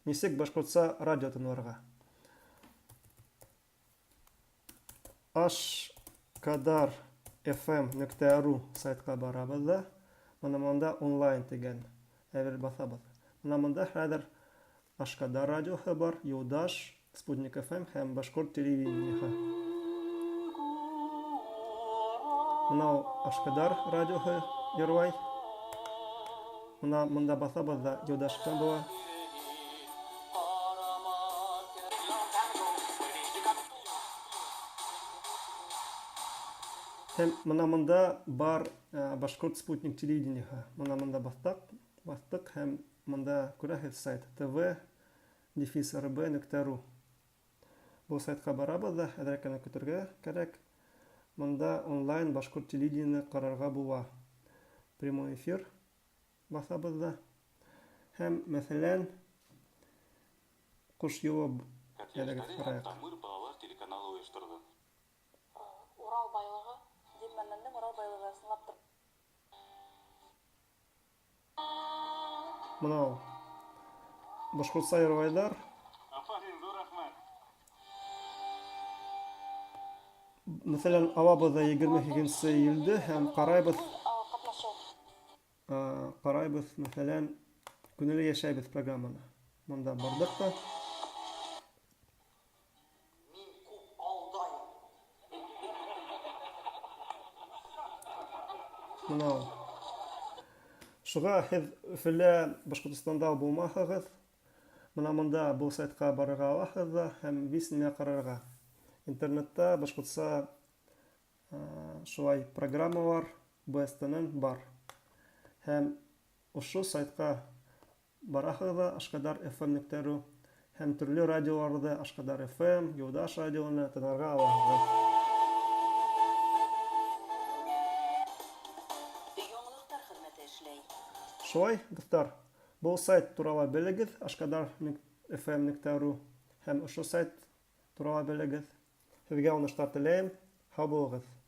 Нисек башҡортса радио тыңларға? Ашкадар fm.ru сайтҡа барабыҙ ҙа, мына монда онлайн тигән әйбер баҫабыҙ. Мына монда хәҙер Ашкадар радиоһы бар, Юлдаш, Спутник FM һәм Башҡорт телевидениеһы. Мынау Ашкадар радиоһы йырлай. Мына монда баҫабыҙ ҙа Юлдаш FM була. Һәм мына монда бар э, Башҡорт спутник телевидениеһы. Мына монда баҫтыҡ, баҫтыҡ һәм монда күрәһеҙ сайт tv дефис rb нөктә ру. Был сайтҡа барабыҙ да, әҙерәк кенә көтөргә кәрәк. Монда онлайн башҡорт телевидениены ҡарарға була. Прямой эфир баҫабыҙ да. Һәм, мәҫәлән, Ҡош юлы әҙерәк ҡарайыҡ. Тамыр балалар телеканалы оештырҙы. Урал байлығы, Дим Мәннәндең Урал байлығы ысынлап тор. Мынау башҡортса йырлайҙар. Афарин, ҙур рәхмәт! Мәҫәлән, алабыҙ ҙа 28 июлде һәм ҡарайбыҙ. Ҡарайбыҙ, мәҫәлән, Күңелле йәшәйбеҙ программаны. Монда барҙыҡ та. Мин күп алдайым. Мынау. Шуға һеҙ Өфөлә, Башҡортостанда булмаһағыҙ, мына монда был сайтҡа барырға алаһығыҙ ҙа һәм вис нимә ҡарарға. Интернетта башҡортса Шулай программалар БСТ-ның бар. Һәм ошо сайтка бараһыгыз да Ашкадар FM нөктә ру һәм төрле радиоларҙы Ашкадар FM, Юлдаш радионы тыңларға алаһығыҙ. Яңалыктар хезмәте эшләй. Шулай, дуҫтар, был сайт турала белегеҙ, Ашкадар FM нөктә ру һәм ошо сайт турала белегеҙ. Һеҙгә уңыштар теләйем, һау булығыҙ!